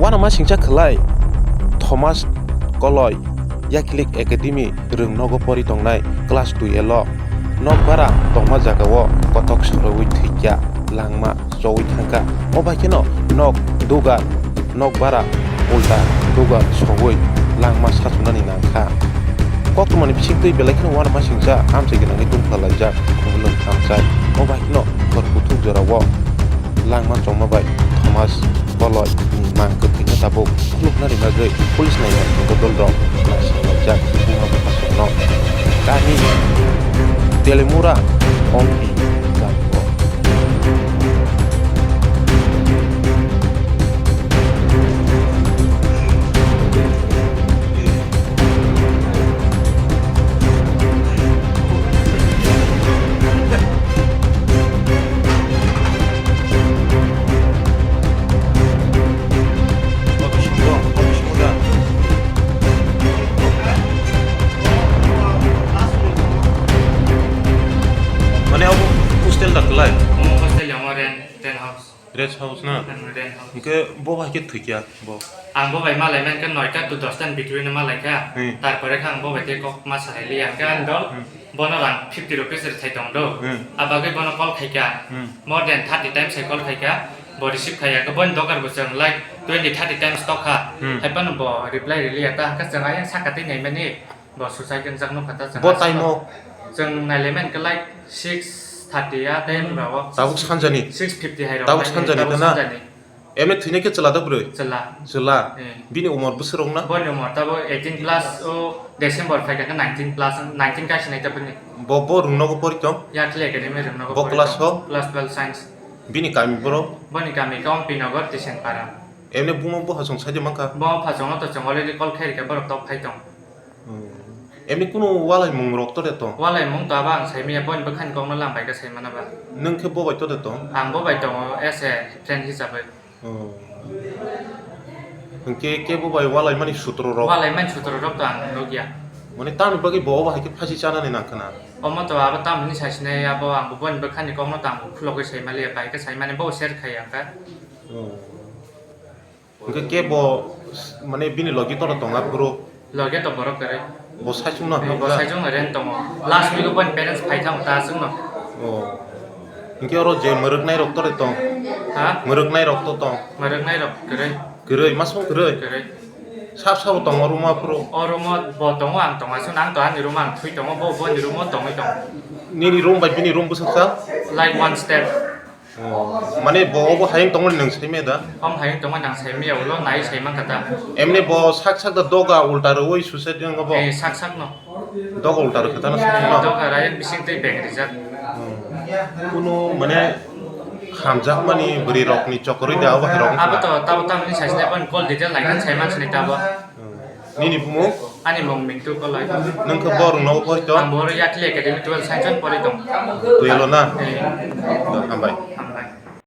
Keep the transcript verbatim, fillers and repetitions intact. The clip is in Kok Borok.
Ano ma singcha khwlai, Thomas Koloi, Yaklik Academy rwng nogo pori tongnai class twelve o. Nokbara tongma jagao kothok sorowi thwikya, langma chowi thangkha. O bai kheno nok dugar, nokbara ulta dugar sowi langma sachunani nangkha. Koktwmani bisingtwi belai kheno uanama singcha amchai gwnangwi tungphla laijak, khumulwng thamchai. O bai kheno hor kuthuk jorao langma chongma bai Thomas Koloi ni mang kwthwino tabuk khuluknani bagwi police naina bodol rok naisinglaijak buma bupha songno. Kami Telemura Ompi Jangko. Mane abo hostel da kwlai? Omo hostel ya, omo rent, rent house. Rest house na? Hmm, rent house. Hwnkhe bo bai khe thwikya bo? Ang bo bai malai mankha noita to dosta ni between o malaikha. Hmm. Tarpore khe ang bo bai tei kok ma salai liya. Hwnkhe ang do, hmm, bono rang fifty rupees rwthai tong do. Hmm. Abagwi bono call khaikha. Hmm. More than thirty times hai call khaikha. Bo receive khaiya. Khe bono dogar bo chwng like twenty thirty times tokha. Hmm. Hai phano bo reply rwliya. Ta hwnkhe chwng ayang saka tei naimani. Bo suicide wngjak nukha ta chwng. Bo time o? Chwng nailaimani khe like six thirty a time rao. Tabuk sanjani? Six fifty hai rao. Tabuk sanjani tabuk kana? Sanjani. Emne thwinai khe chwla da bwrwi? Chwla. Chwla? Eh. Bini umor bwswk rok na? Boni umor tabo eighteen plus o December phaikha khe nineteen plus, nineteen kaisinai ta bini. Bo, bo rwngnogo pori tong? Yakli Academy rwngnogo pori tong. Bo class o? Class twelve science. Bini kami boro? Boni kami khe Ompi Nagar, Tisenpara. Emne buma bupha chwng saidi mankha? Buma bupha chwngno to chwng already call khairikha, borok tok phai tong. Hmm. Emni kunu walaimung rok to de tong? Walaimung to abo ang saimanya, boini bwkhani kokno lambai khe saimana ba. Nwng khe bo bai to de tong? Ang bo bai tongo as a friend hisabai. Hmm. Hwnkhe kebo bai walaimani sutro rok? Walaimani sutro rok to ang nukya. Mane tamni bagwi bo obo hai khe phasi chanani nang khna? Omo to abo tamni saisinai, abo ang bo boini bwkhani kokno to ang khulogwi saimaliya, bai khe saimani bo share khai ang kha. Hmm. Hwnkhe kebo, mane, bini logi toro tonga borok? Logi to borok kwrwi. Bo saichung no. Bo hamjak? Saichung no rent tongo. Last week o boni parents phai thango ta chwngno. Oh. Hwnkhe oro je mwrwknai rok tore tong? Ha? Mwrwknai rok to tong? Mwrwknai rok kwrwi. Kwrwi, masong kwrwi? Kwrwi. Sab sabo tongo room o aphuru? O room o bo tongo, ang tongo. Aswk ang to ani room o ang thwi tongo, bo boni room o tongwi tongo. Nini room bai bini room bwswk sa? Like one step. Oh, mane bo obo hayung tongmani nwng saimaya da? Om hayung tongmani ang saimaya, ulo nai saimang kha ta. Emne bo sak sak da doga ulta rwui suicide wng bo? Eh, sak sak no. Doga ulta rwkha ta no sak no? Doga rayang bising tei beng rijak. Hmm. Kunu mane hamjakmani bwrwi rokni chokrwi da obo hai rok wngkha? Abo to tabo tamni saisne ban call detail naikan saiman sini tabo. Hmm. Nini bumung? Ani mung Mintu Koloi. Nwng khe bo rwngno pori tong? Ang bo Yakli Academy twelve science o pori tong. Twelve o na? Eh. Hambai.